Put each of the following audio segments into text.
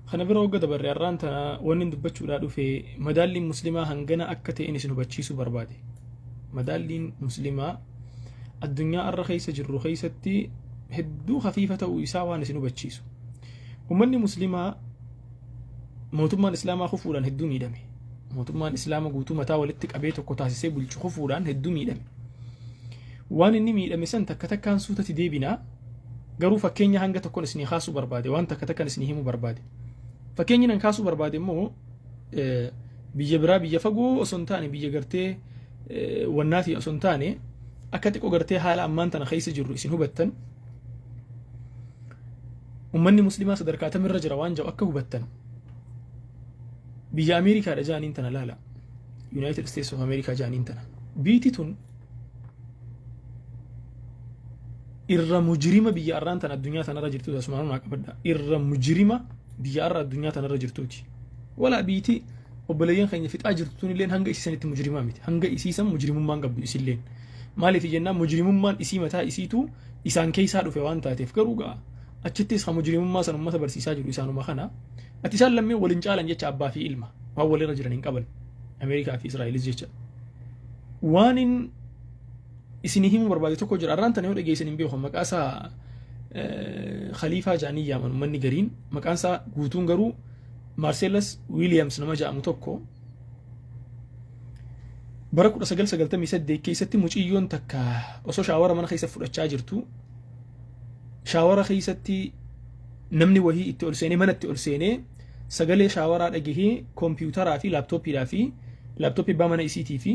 Kana bira hogga dabarre arraan tana wanni dubbachuudhaa dhufe madaalliin muslimaa hangana akka ta'een isin hubachiisuu barbaade. Madaalliin muslimaa addunyaa arra keessa jirru keessatti hedduu hafiifa ta'uu isaa waan isin hubachiisu. Ummanni muslimaa mootummaan islaamaa kufuudhaan hedduu miidhame. Mootummaan islaama guutuu mataa walitti qabee tokko taasisee bulchu kufuudhaan hedduu miidhame. Waan inni miidhame san takka takkaan suutatti deebinaa. Garuu fakkeenya hanga tokkoon isinii kaasuu barbaade, waan takka takkaan isinii himuu barbaade. Fakkeenyi nan kaasuu barbaade immoo biyya biraa, biyya fagoo osoo hin taane, biyya gartee wannaatii osoo hin taane, akka xiqqoo gartee haala ammaan tana keessa jirru isin hubattan, ummanni muslimaa sadarkaa tamirra jira waan jedhu akka hubattan. Biyya Ameerikaadha jaaniin tana laala. United States of America jaaniin tana. Biiti tun irra mujrima biyya arraan tan addunyaa tanarra jirtuuti. Asumaan naa qabadha, irra mujrima biyya arra addunyaa tanarra jirtuuti. Walaa biiti obboleeyyan keenya fixaa jirtu tun illeen hanga isiisanitti mujrimaa miti. Hanga isiisan mujrimummaan qabdu isilleen. Maaliif jennaan, mujrimummaan isii mataa isiitu isaan keessaa dhufe waan taateef. Garuu ga'a achittis ha mujrimummaa san ummata barsiisaa jiru isaanuma kana. Ati isaan lammeen waliin caalan jecha, abbaa fi ilma waan walirra jiran hin qaban, Ameerikaa fi Israa'elis jecha. Waan in isinii himuu barbaade tokko jira. Arraan tana yoo dhageessan hin beeku. Maqaa isaa Khaliifaa jedhanii yaaman uummanni gariin. Maqaan isaa guutuun garuu Marcellus Williams nama jedhamu tokko, bara 1998 keessatti muciyyoon takka osoo shower mana keessa fudhachaa jirtu, shower keessatti namni wahii itti ol seenee, manatti ol seenee, sagalee showeraa dhagahee, koompiyuutaraa fi laaptooppiidhaa fi laaptooppii abbaa mana isiitii fi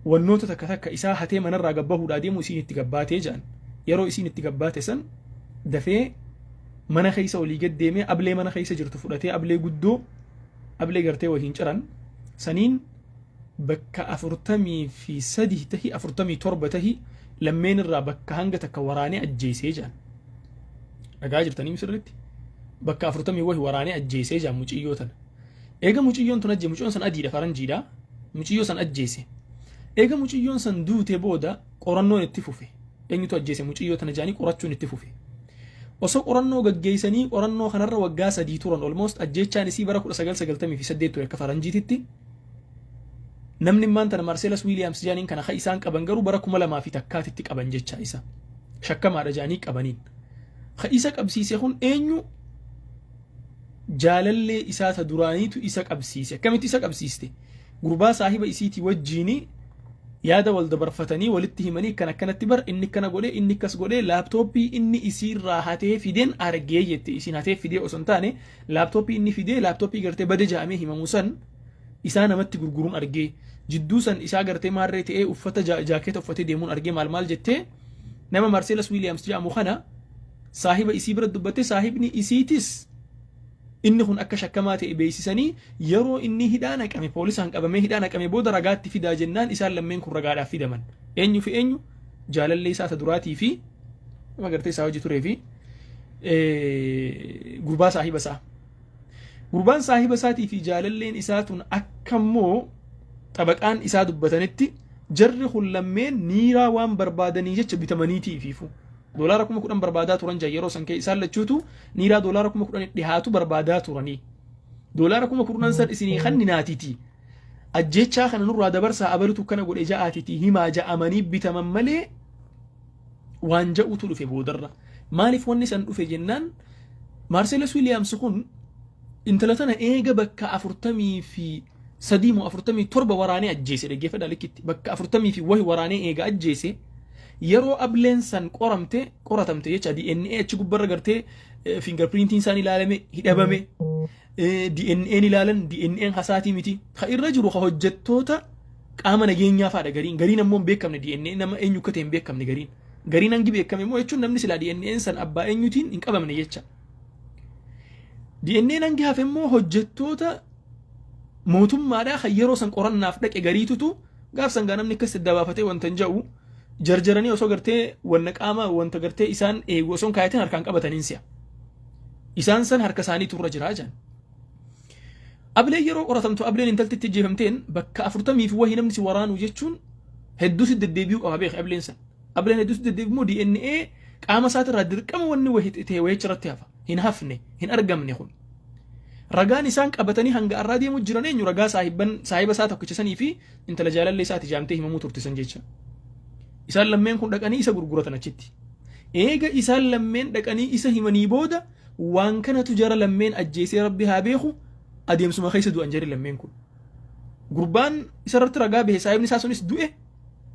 wannoota takka takka isaa hatee manarraa gabbahuudhaa deemu isiin itti gabbaatee jedhan. Yeroo isiin itti gabbaate san dafee mana keessa olii gad deemee, ablee mana keessa jirtu fudhatee, ablee guddoo, ablee gartee wahiin ciran saniin bakka 43 tahi 47 tahi lammeen irraa bakka hanga takka waraanee ajjeesee jedhan. Dhagaa jirtanii sirriitti? Bakka afurtamii wahi waraanee ajjeesee jedhan muciyyoo tana. Eega muciyyoon tun ajjee, muciyyoon san adiidha, faranjiidha, muciyyoo san ajjeese. Eega muciyyoon san duute booda qorannoon itti fufe. Eenyutu ajjeese muciyyoo tana jedhanii qorachuun itti fufe. Osoo qorannoo gaggeessanii, qorannoo kanarra waggaa 3 turan almost. Ajjeechaan isii bara 1998 ture akka faranjiititti. Namni immaan tana Marcellus Williams jedhaniin kana ka isaan qaban garuu bara 2001tti qaban jecha. Isa shakkamaadha jedhanii qabaniin. Ka isa qabsiise kun eenyu? Jaalallee isaa ta duraaniitu isa qabsiise. Akkamitti isa qabsiiste? Gurbaa saahiba isiitii wajjiini yaada wal dabarfatanii, walitti himanii, kan akkanatti bar inni akkana godhe, inni akkas godhe, laaptooppii inni isiirraa hatee fideen argee jette. Isiin hatee fidee osoo hin taane, laaptooppii inni fidee, laaptooppii gartee bade ja'amee himamu san isaa namatti gurguruun argee, jidduu san isaa gartee maarree ta'ee uffata jaakeeta uffatee deemuun argee, maal maal jettee nama Marcellus Williams jedhamu kana saahiba isii bira dubbatte. Saahibni isiitis inni kun akka shakkamaa ta'e beeksisanii, yeroo inni hidhaa naqame, poolisaan qabamee hidhaa naqame booda ragaatti fidaa jennaan isaan lammeen kun ragaadhaaf fidaman. Eenyu fi eenyu? Jaalallee isaa ta duraatii fi nama gartee isaa hojii turee fi gurbaa saahiba isaa. Gurbaan saahiba isaatii fi jaalalleen isaa tun akka immoo xabaqaan isaa dubbatanitti, jarri kun lammeen niiraa waan barbaadanii jecha bitamaniitii ifiifu. Doolaara 10,000 barbaadaa turan jaa yeroo san isaan lachuutu niiraa doolaara 10,000 dhihaatu barbaadaa turanii. Doolaara 10,000 san isinii kanninaatiti. Ajjechaa kana nurraa dabarsaa, abalutu kana godhe ja'aatiti himaa ja'amanii bitaman malee waan ja'utu dhufe boodarra. Maaliif wanni san dhufe jennaan, Marcellus Williams kun intala tana eega bakka 43 moo 47 waraanee ajjeese, dhaggeeffadhaa likkitti, bakka afurtamii fi wahi waraanee eega ajjeese, yeroo ableen san qoramte, qoratamte jecha, DNA achi gubbarra gartee fingerprintiin isaan ilaalame hidhabame, DNA'n ilaalan, DNA'n hasaatii miti. Ka irra jiru ka hojjettoota qaama nageenyaa fa'aadha gariin. Gariin ammoo hin beekamne, DNA nama eenyu akka ta'e hin beekamne gariin. Gariin hangi beekame immoo, jechuun namni silaa DNA'n san abbaa eenyutiin hin qabamne jecha. DNA'n hangi hafe immoo hojjettoota mootummaadhaa kan yeroo san qorannaaf dhaqe gariitutu gaaf san gaa namni akkas dabaafatee wanta hin ja'u jarjaranii osoo gartee wanna qaama wanta gartee isaan eegu osoo hin kaayatin harkaan qabataniin si'a. Isaan san harka isaaniitu irra jiraa jedhan. Ableen yeroo qoratamtu, ableen intalti itti ajjeefamteen bakka afurtamii fi wahii namni si waraanuu jechuun hedduu si deddeebi'uu qaba beek ableen san. Ableen hedduu si deddeebi'u immoo DNA qaama isaatirraa dirqama wanni wahi ta'e wayicha irratti hafa. Hin hafne, hin argamne kun. Ragaan isaan qabatanii hanga arraa deemuu jiran eenyu? Ragaa saahibban saahiba isaa tokkicha sanii fi intala jaalallee isaati jaamtee himamuu turte san jecha. Isaan lammeen kun dhaqanii isa gurguratan achitti. Eega isaan lammeen dhaqanii isa himanii booda, waan kanatu jara lammeen ajjeesee, Rabbi haa beeku, adeemsuma keessa du'an jarri lammeen kun. Gurbaan isarratti ragaa bahe, saahibni isaa sunis du'e,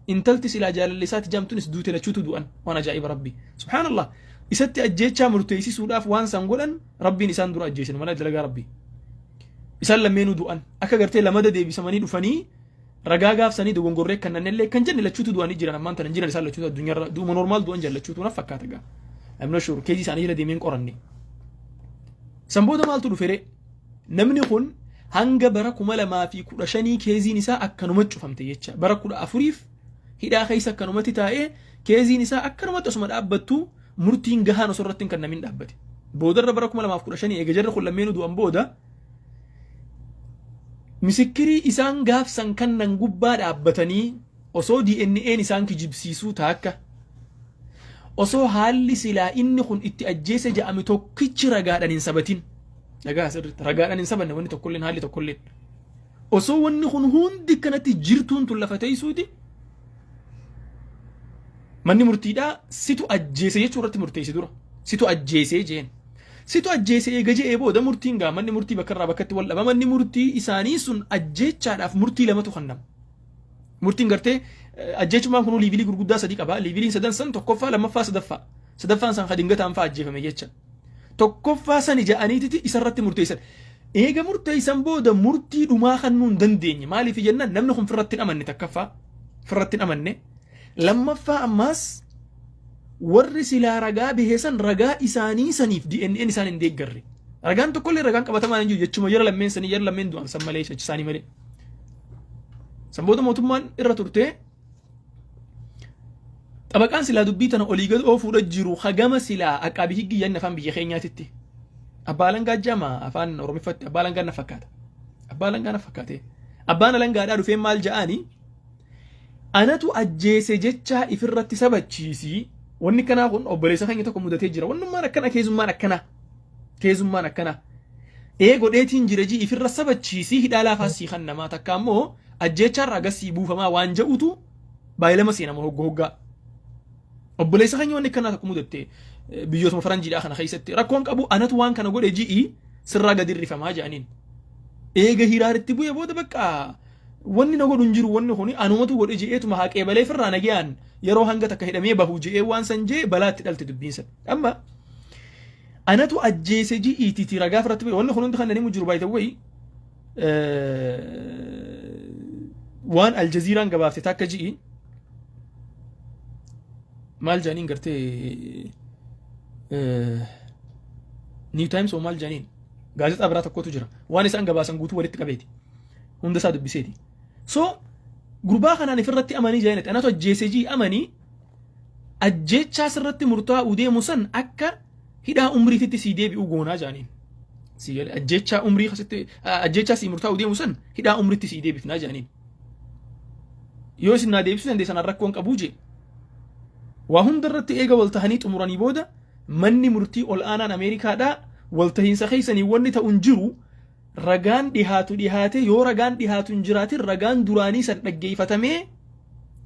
intalti silaa jaalallee isaati jaamtunis duute, lachuutu du'an. Waan ajaa'iba Rabbi. Subhaanallah. Isatti ajjeechaa murteessisuudhaaf waan san godhan, Rabbiin isaan dura ajjeesan malee, dalagaa Rabbi. Isaan lammeenuu du'an. Akka gartee lamada deebisamanii dhufanii ragaa gaafsanii dogongorree kan nannellee kan jenne, lachuutu du'anii jiran. Ammaan tana jiran isaan lachuutu addunyaarra du'uma normal du'an jallachuutu na fakkaata gaa. I'm not sure, case isaanii jala deemeen qoranne. San booda maaltu dhufe? Namni kun hanga bara 2015 caseiin isaa akkanuma cufamte jecha. Bara 14f hidhaa keessa akkanumatti taa'ee, caseiin isaa akkanumatti osuma dhaabbattu, murtiin gahaan osoo irratti hin kennamin dhaabbate. Boodarra bara 2015, eega jarri kun lammeenuu du'an booda, misikirii isaan gaafsan kannan gubbaa dhaabbatanii, osoo DNA'n isaan kijibsiisuu taakka, osoo haalli silaa inni kun itti ajjeese ja'ame tokkichi ragaadhaan hin sabatin, dhagaa sirriitti, ragaadhaan hin sabanne wanni tokkolleen, haalli tokkolleen, osoo wanni kun hundi kanatti jirtuun tun lafa teessuuti, manni murtiidhaa situ ajjeese jechuu irratti murteesse. Dura situ ajjeesee jeen. Situ ajjeese eega je'ee booda, murtiin gaa manni murtii bakka irraa bakkatti wal dhaba. Manni murtii isaanii sun ajjeechaadhaaf murtii lamatu kennama. Murtiin gartee ajjeechumaan kun levelii gurguddaa sadii qaba. Leveliin sadan san tokkoffaa, lammaffaa, sadaffaa. Sadaffaan san kadingataan fa'aa ajjeefame jecha. Tokkoffaa sani ja'aniititi isarratti murteessan. Eega murteessan booda murtii dhumaa kennuu hin dandeenye. Maaliif jennaan, namni kun firratti hin amanne takkaffaa. Firratti hin amanne. Lammaffaa ammaas warri silaa ragaa biheessan ragaa isaanii saniif DNA'n isaan hin deeggarre. Ragaan tokkollee, ragaan qabatamaan hin jiru jechuma, jara lammeen sanii, jara lammeen du'an san malee, isaanii malee. San booda mootummaan irra turtee, xabaqaan silaa dubbii tana olii gad oofuudha jiru hagama silaa aqaabi higgi yanni afaan biyya keenyaatitti. Abbaa alangaa jama afaan Oromiffatti abbaa alangaa na fakkaata. Abbaa alangaa na fakkaate. Abbaan alangaadhaa dhufee maal ja'aani? Anatu ajjeese jechaa ifirratti sabachiisii. Wanni kanaa kun obboleessa keenya tokko mudatee jira. Wannummaan akkana, caseummaan akkana. Caseummaan akkana. Ee, godheetiin jira jii ifirra sabachiisii, hidhaa laafaa sii kan namaa takka ammoo ajjeechaarraa gasii buufamaa waan ja'utu baay'ilama seenama hogga hoggaa. Obboleessa keenya wanni akkanaa tokko mudatte biyyootuma faranjiidhaa kana keessatti. Rakkoon qabu, anatu waan kana godhe ji'i, sirraa gadi rifamaa jedhaniin. Eega hiraaritti bu'ee booda, bakka wanni na godhu hin jiru, wanni kuni anumatu godhe je'eetuma haqee balee firraa nagayaan yeroo hanga takka hidhamee bahu je'ee waan san jee, balaa itti dhalte dubbiin san. Amma anatu ajjeese ji'iitiiti ragaa irratti bu'e. Wanni kun hundi kan himu jiru, by the way, waan Aljaziiraan gabaafte takka ji'i maal jedhaniin, gartee New Times oo maal jedhaniin, gaazexaa biraa tokkotu jira, waan isaan gabaasan guutuu walitti qabeeti hunda isaa dubbiseeti. So gurbaa kanaan ifirratti amanii jedhanitti, anatu ajjeese ji'i amanii, ajjeechaa sirratti murtaa'uu deemu san akka hidhaa umriititti sii deebi'uu goonaa jedhaniin. Sii galee? Ajjeechaa umrii kasitti ajjeechaa sii murtaa'uu deemu san hidhaa umriitti sii deebifnaa jedhaniin. Yoo isin naa deebisuu dandeessan rakkoon qabuu jee. Waa hunda irratti eega wal tahanii xumuranii booda, manni murtii ol aanaan Ameerikaadhaa waltahiinsa keessanii wanni ta'u hin jiru, ragaan dhihaatu dhihaate, yoo ragaan dhihaatu hin jiraatin ragaan duraanii san dhaggeeffatamee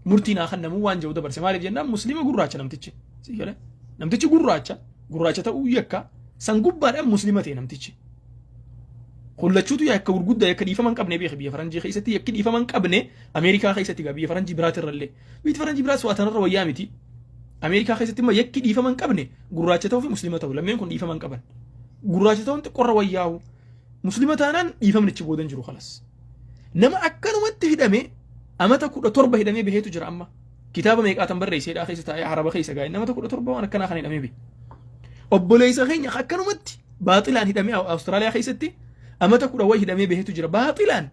murtiin haa kennamuu waan jedhu dabarse. Maaliif jennaan, Musliima gurraacha namtichi. Sii galee? Namtichi gurraacha, gurraacha ta'uu yakka san gubbaadhaan Muslima ta'e namtichi. Kullachuutu yakka gurguddaa, yakka dhiifama hin qabne beeki. Biyya faranjii keessatti yakki dhiifama hin qabne, Ameerikaa keessatti gaa, biyya faranjii biraatirrallee. Biyyi faranjii biraas waa tanarra wayyaa miti. Ameerikaa keessatti immoo yakki dhiifama hin qabne gurraacha ta'uu fi Muslima ta'uu, lammeen kun dhiifama hin qaban. Gurraacha ta'uun xiqqoorra wayyaa'u. Muslima taanaan dhiifamni achi booda hin jiru, kalas. Nama akkanumatti hidhame amata 17 hidhamee baheetu jira amma. Kitaaba meeqaatan barreesseedhaa keessa taa'ee haraba keessa gaa'e, nama 17 waan akkanaa kan hidhamee bahe. Obboleessa keenya akkanumatti baaxilaan hidhamee Awustiraaliyaa keessatti amata kudha wayi hidhamee baheetu jira baaxilaan.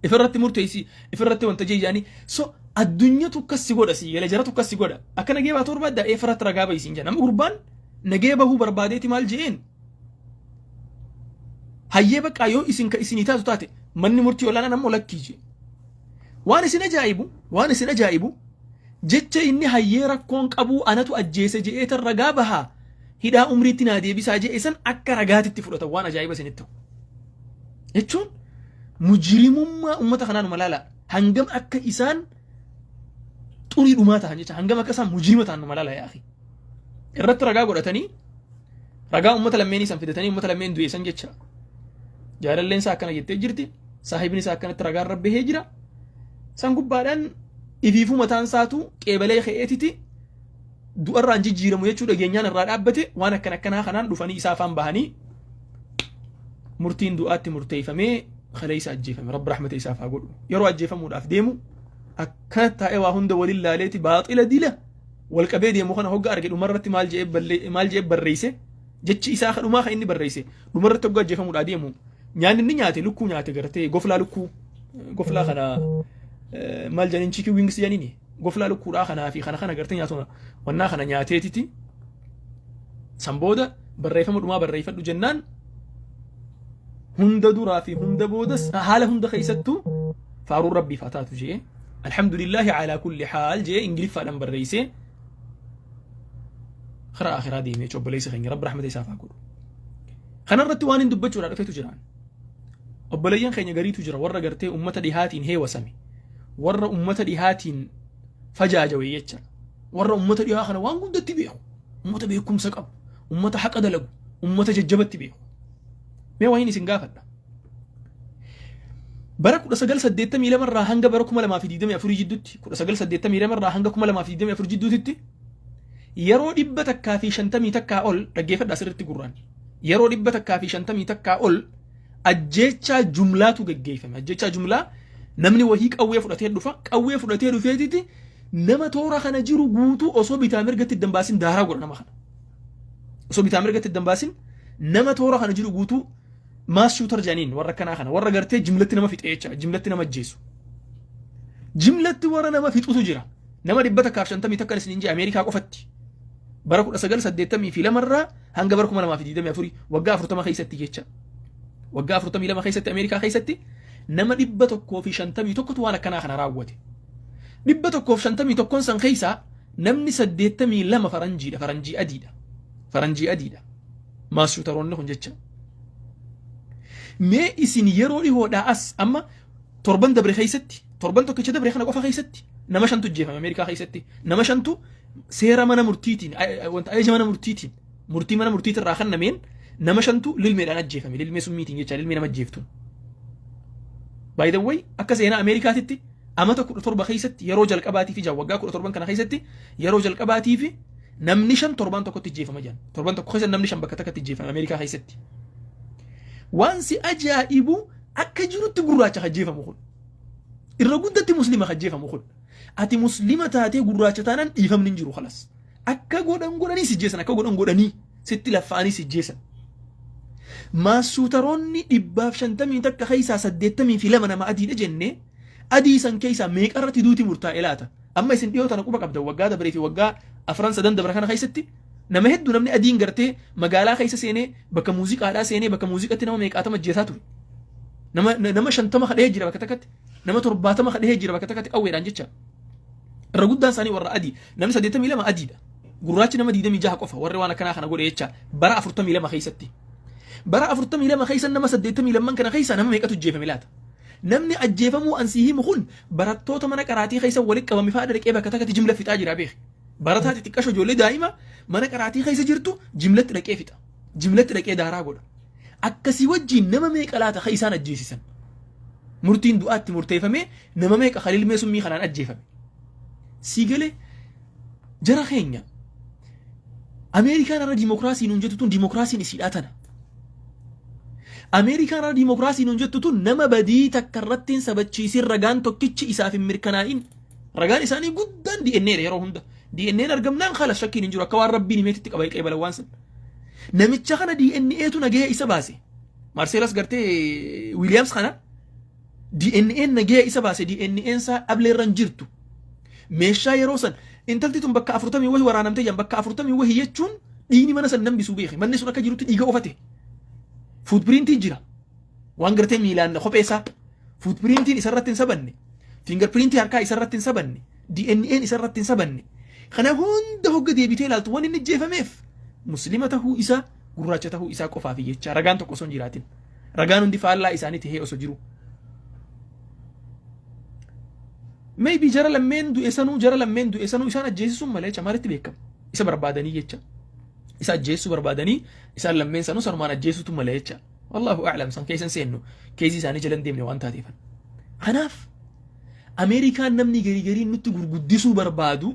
Ifirratti murteessi, ifirratti wanta jeejaanii, so addunyatu akkas si godha, si galee, jaratu akkas si godha. Akka nagee baatu barbaadda, ifirratti ragaa bayisiin jedha. Nama gurbaan nagee bahuu barbaadeeti maal je'een? Hayyee, baqqaa yoo isin ka isinii taatu taate, manni murtii olaanaan ammoo lakkii jee. Waan isin ajaa'ibu, jecha inni hayyee rakkoon qabuu anatu ajjeese je'eetan ragaa bahaa Hidhaa umriitti naa deebisaa je'e san akka ragaatitti fudhatan. Waan ajaa'iba isinitti ta'u. Jechuun mujrimummaa ummata kanaa numa laala. Hangam akka isaan xurii dhumaa ta'an jecha, hangam akka isaan mujrima ta'an numa laala yaa akhi. Irratti ragaa godhatanii, ragaa ummata lammeenii san fidatanii, ummata lammeen du'e san jecha. Jaalalleen isaa akkana jettee jirti. Saahibni isaa akkanatti ragaa irra bahee jira. San gubbaadhaan ifiifuu mataan isaatu qeebalee ka'eetiti du'arraan jijjiiramu jechuu dhageenyaan irraa dhaabbate. Waan akkan akkanaa kanaan dhufanii isaa afaan bahanii murtiin du'aatti murteeffamee kaleessa ajjeefame. Rabbi rahmata isaaf haa godhu. Yeroo ajjeefamuudhaaf deemu akkana taa'ee waa hunda waliin laaleeti, baaxila dila wal qabee deemu kana hogga arge, dhumarratti maal je'ee barreesse? Jechi isaa dhumaa kan inni barreesse dhumarratti hogga ajjeefamuudhaa deemu, nyaanni inni nyaate lukkuu nyaate, gartee goflaa lukkuu, goflaa kana maal jedhaniin, chicken wings jedhaniini, goflaa lukkuudhaa kanaa fi kana kana gartee nyaatuma wannaa kana nyaateetiti. San booda barreeffama dhumaa barreeffadhu jennaan, "Hunda duraa fi hunda boodas, haala hunda keessattuu faaruun Rabbiif haa taatu" jee, "الحمد لله على كل حال" jee Ingiliffaadhaan barreessee karaa akhiraa deemee. Obboleessa keenya Rabbi rahmata isaaf haa godhu. Kanarratti waan hin dubbachuudhaa dhufetu jiraan. Obboleeyyan keenya gariitu jira, warra gartee ummata dhihaatiin heewasame, warra ummata dhihaatiin fajaajawe jecha, warra ummata dhihaa kana waan guddatti beeku, ummata beekumsa qabu, ummata haqa dalagu, ummata jajjabatti beeku. Mee wayin isin gaafadha. Bara 1982 irraa hanga bara 2024 jidduutti, 1982 irraa hanga 2024 jidduutitti yeroo 151 ol, dhaggeeffadhaa sirriitti gurraan, yeroo 151 ol ajjeechaa jumlaatu geggeeffame. Ajjeechaa jumlaa, namni wahii qawwee fudhatee dhufa, qawwee fudhatee dhufeetiti nama toora kana jiru guutuu osoo bitaa mirgatti itti daaraa godha nama kana. Osoo bitaa mirgatti itti baasin nama toora kana jiru guutuu, mass shooter jedhaniin warra akkanaa kana, warra gartee jimlatti nama fixe jecha, jimlatti nama ajjeesu. Jimlatti warra nama fixutu jira. Nama 151 isiniin jee Ameerikaa qofatti. Bara 1982rraa hanga bara 2024, waggaa 40 keessatti jecha. Waggaa 42 keessatti Ameerikaa keessatti nama 151tu waan akkanaa kana raawwate. 151n san keessaa namni 82 faranjiidha, faranjii adiidha. Faranjii adiidha. Mass shooteroonni kun jecha. Mee isin yeroo dhihoodhaa as amma torban dabre keessatti, torban tokkicha dabre kana qofa keessatti nama shantu ajjeefame Ameerikaa keessatti. Nama shantu seera mana murtiitiin, wanta ajaja mana murtiitiin, murtii mana murtiitirraa kennameen nama shantu lilmeedhaan ajjeefame, lilmee summiitiin jecha, lilmee nama ajjeeftuun. By the way, akka seenaa Ameerikaatitti amata 17 keessatti yeroo jalqabaatii fi waggaa 17 kana keessatti yeroo jalqabaatii fi namni shan torban tokkotti ajjeefama jiran. Torban tokko keessatti namni shan bakka takkatti ajjeefame Ameerikaa keessatti. Waan si ajaa'ibu, akka jirutti gurraacha ajjeefamu kun. Irra guddatti Muslima ajjeefamu kun. Ati Muslima taatee gurraacha taanaan dhiifamni hin jiru خلاص. Akka godhan godhanii si jeessan, akka godhan godhanii sitti laffa'anii si jeessan. Mass shooteroonni 151 keessaa 82 nama adiidha jennee, adii san keessaa meeqa irratti duuti murtaa'e laata? Amma isin dhiyoo tana quba qabdan, waggaa dabaree fi waggaa afran sadan dabra kana keessatti nama hedduu namni adiin gartee magaalaa keessa seenee, bakka muuziqaadhaa seenee, bakka muuziqatti nama meeqaatama ajjeesaa ture. Nama 50 kadhee jira bakka takkatti, nama 70 kadhee jira bakka takkatti qawweedhaan jecha. Irra guddaan isaanii warra adii, namni 82 adiidha. Gurraachi nama 26 qofa warri waan akkanaa kana godhe jecha bara 42 keessatti. Bara 42 keessa nama 82 kana keessa nama meeqatu ajjeefame laata? Namni ajjeefamuu ansii himu kun barattoota mana qaraatii keessa walitti qabame fa'aa dhaqee bakka takkatti jimla fixaa jira beeki. Barataa xixiqqasho, ijoollee daa'ima mana qaraatii keessa jirtu jimlatti dhaqee fixa. Jimlatti dhaqee daaraa godha. Akkasii wajjin nama meeqa laata ka isaan ajjeesisan? Murtiin du'aatti murteeffamee nama meeqa kalilmee summii kanaan ajjeefame? Sii galee jara keenya, Ameerikaan irra dimokiraasii nuun jettu tun dimokiraasiin isiidhaa tana. Ameerikaan irra dimokiraasii nuun jettu tun nama badii takka irratti hin sabachiisin, ragaan tokkichi isaaf hin mirkanaa'in. Ragaan isaanii guddaan DNA dha yeroo hunda. DNA'n argamnaan خلاص, shakkiin hin jiru, akka waan Rabbiin himeetitti qaba qeebalan waan san. Namicha kana DNAtu nagahee isa baase. Marcellus gartee Williams kana DNA'n nagahee isa baase. DNA'n isaa dhableerra hin jirtu. Meeshaa yeroo san intalti tun bakka afurtamii wahi waraanamtee jiran, bakka afurtamii wahi jechuun dhiigni mana san nambisuu beeke. Manni sun akka jirutti dhiiga ofate. Footprintii jira. Waan gartee miilaan kophee isaa footprintiin isarratti hin sabanne. Fingerprintii harkaa isarratti hin sabanne. DNA'n isarratti hin sabanne. Kana hunda hogga deebitee ilaaltu, waan inni ajjeefameef Muslima tahuu isaa, gurraacha tahuu isaa qofaafi jecha, ragaan tokko osoo hin jiraatin. Ragaan hundi faallaa isaanii tahee osoo jiru. Maybe jara lammeen du'e sanuu, jara lammeen du'e sanuu isaan ajjeesisuun malee jecha maalitti beekama? Isa barbaadanii jecha. Isa ajjeesuu barbaadanii isaan lammeen sanuu sanumaan ajjeesuutu malee jecha. Wallaahu a'lam, san keessa hin seennu, keessi isaanii jala hin deemne waan taateefan. Kanaaf Ameerikaan namni garii gariin nutti gurguddisuu barbaadu,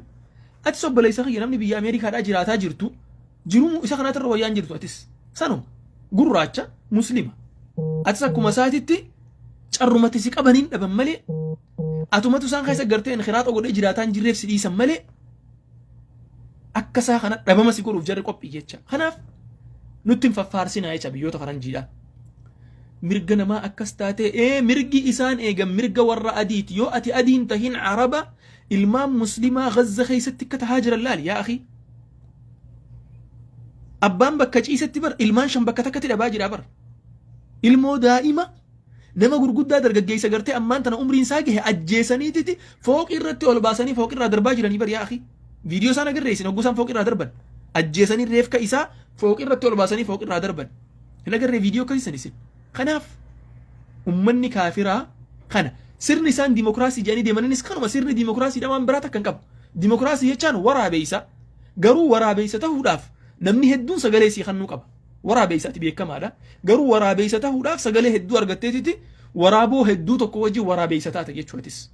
atis obboleessa kiyya, namni biyya Ameerikaadhaa jiraataa jirtu, jiruu isa kanaatirra wayyaan jirtu, atis sanuma gurraacha muslima, atis akkuma isaatitti carrumatti si qabaniin dhaban malee, atumatu isaan keessa gartee inkhiraaxa godhee jiraataa hin jirreef si dhiisan malee, akka isaa kana dhabama si godhuuf jarri qophii jecha. Kanaaf nutti hin faffaarsinaa jecha biyyoota faranjiidhaa. Mirga namaa akkas taatee, ee, mirgi isaan eegan mirga warra adiiti. Yoo ati adiin tahin Araba, ilmaan muslimaa Gazza keessatti akka tahaa jiran laali, yaa akii. Abbaan bakka ciisetti bar ilmaan 5 bakka takkatti dhabaa jira bar. Ilmoo daa'ima, nama gurguddaa, dargaggeessa gartee ammaan tana umriin isaa gahe ajjeesaniititi fooqii irratti ol baasanii fooqii irraa darbaa jiranii bar, yaa akii. Viidiyoo isaan agarree isin hogguu isaan fooqii irraa darban. Ajjeesanii reefka isaa fooqii irratti ol baasanii fooqii irraa darban. Hin agarree viidiyoo akkasii san isin? Kanaaf ummanni kaafiraa kana sirni isaan dimokiraasii jedhanii deemaninis kanuma, sirni dimokiraasiidha, waan biraa takka hin qabu. Dimokiraasii jechaan waraabeessa, garuu waraabeessa ta'uudhaaf namni hedduun sagalee sii kennuu qaba. Waraabeessa ati beekamaadha. Garuu waraabeessa ta'uudhaaf sagalee hedduu argatteetiti waraaboo hedduu tokko wajjin waraabeessa taata jechuutis.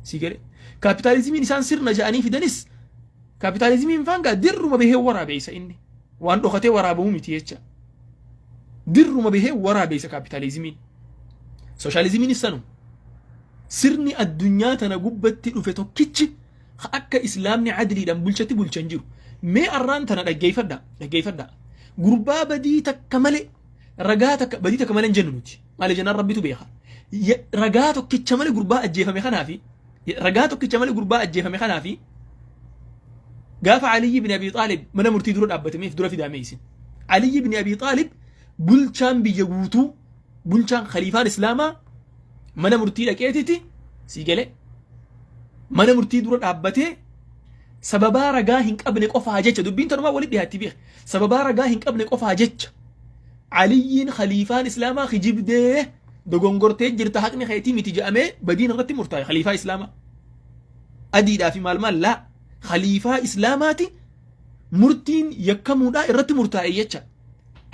Si galee? Kaapitaalizimiin isaan sirna jedhanii fidanis, kaapitaalizimiin faangaa dirruma bahee waraabeessa, inni waan dhokatee waraabamuu miti jecha. Dirruma bahee waraabeessa kaapitaalizimiin. Sooshaalizimiinis sanuma. Sirni addunyaa tana gubbatti dhufe tokkichi akka islaamni adliidhaan bulchatti bulchan jiru. Mee arraan tana dhaggeeffadha, dhaggeeffadha. Gurbaa badii takka malee, ragaa takka, badii takka malee hin jennu nuti. Maali jennaan Rabbitu beeka. Ragaa tokkicha malee gurbaa ajjeefame kanaafi, ragaa tokkicha malee gurbaa ajjeefame kanaafi, gaafa Aliyyi ibn Abi Xaalib mana murtii dura dhaabbatameef dura fidaame isin. Aliyyi ibn Abi Xaalib, bulchaan biyya guutuu, bulchaan khaliifaan islaamaa, mana murtii dhaqeetiti, sii galee, mana murtii dura dhaabbatee sababaa ragaa hin qabne qofaa jecha, dubbiin tanumaa walitti dhiyaatti beek, sababaa ragaa hin qabne qofaa jecha Aliyyiin khaliifaan islaamaa kijibdee dogongortee jirta, haqni keetii miti jedhamee badiin irratti murtaa'e. Khaliifaa islaamaa adiidhaa fi maal maal laa, khaliifaa islaamaati murtiin yakkamuudhaa irratti murtaa'e jecha.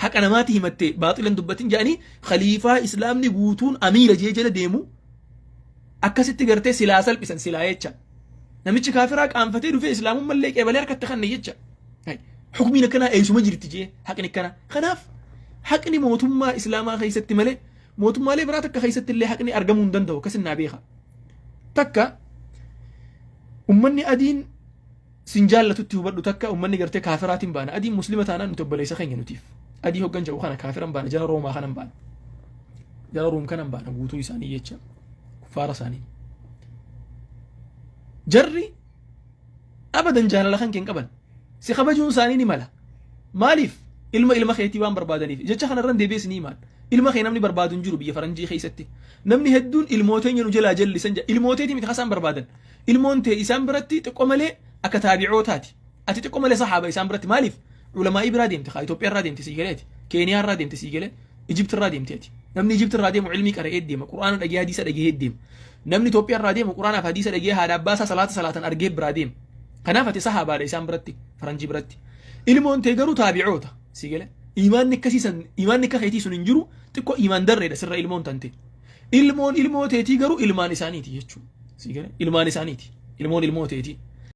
Haqa namaati himatte, baaxilan dubbatin jedhanii, khaliifaa islaamni guutuun amiira jee jala deemu akkasitti gartee silaa salphisan silaa jecha. Namichi kaafiraa qaanfatee dhufee islaamummallee qeebalee harkatti kanne jecha. Hukumiin akkanaa eessuma jirti jee, haqni akkanaa? Kanaaf haqni mootummaa islaamaa keessatti malee mootummaalee biraa takka keessatti illee haqni argamuu hin danda'u, akkasin naa beeka. Takka ummanni adiin sin jaallatutti hubadhu, takka ummanni gartee kaafiraatiin baana, adiin muslima taanaan nuti obboleessa keenya nutiif. Adii hoggan jedhu kana kaafiran baana, jara Roomaa kanan baana. Jara Ruum kanan baana, guutuu isaanii jecha, kuffaara isaanii. Jarri abadan jaalala kan keen qaban, si kabajuun isaanii ni mala. Maaliif? Ilma ilma keetii waan barbaadaniif. Jecha kanarran deebi'ees ni himaan. Ilma kee namni barbaadu hin jiru biyya faranjii keessatti. Namni hedduun ilmooteenya nu jalaa jallisan jedha. Ilmooteetii miti kasaan barbaadan. Ilmoon tee isaan biratti xiqqoo malee akka taabi'ootaati. Ati xiqqoo malee sahaaba isaan biratti. Maaliif? Ulamaa'ii biraa deemte kaa, Itoophiyaa irraa deemte, sii galeeti. Keeniyaa irraa deemte, sii galee. Ijipti irraa deemte ati. Namni Ijipti irraa deemu ilmii qara'ee deema. Qur'aana dhagee, hadiisa dhagee deema. Namni Itoophiyaa irraa deemu Qur'aanaaf hadiisa dhagee, haadha abbaa isaa salaata salaatan argee biraa deema. Kanaaf ati sahaabaadha isaan biratti, faranjii biratti. Ilmoon tee garuu taabi'oota, sii galee. Imaanni akkasii san, imaanni akka keetii sun hin jiru, xiqqoo imaan darreedha sirra ilmoon tante. Ilmoon ilmoo teetii garuu ilmaan isaaniiti jechuudha. Sii galee, ilmaan isaaniiti. Ilmoon ilmoo teetii.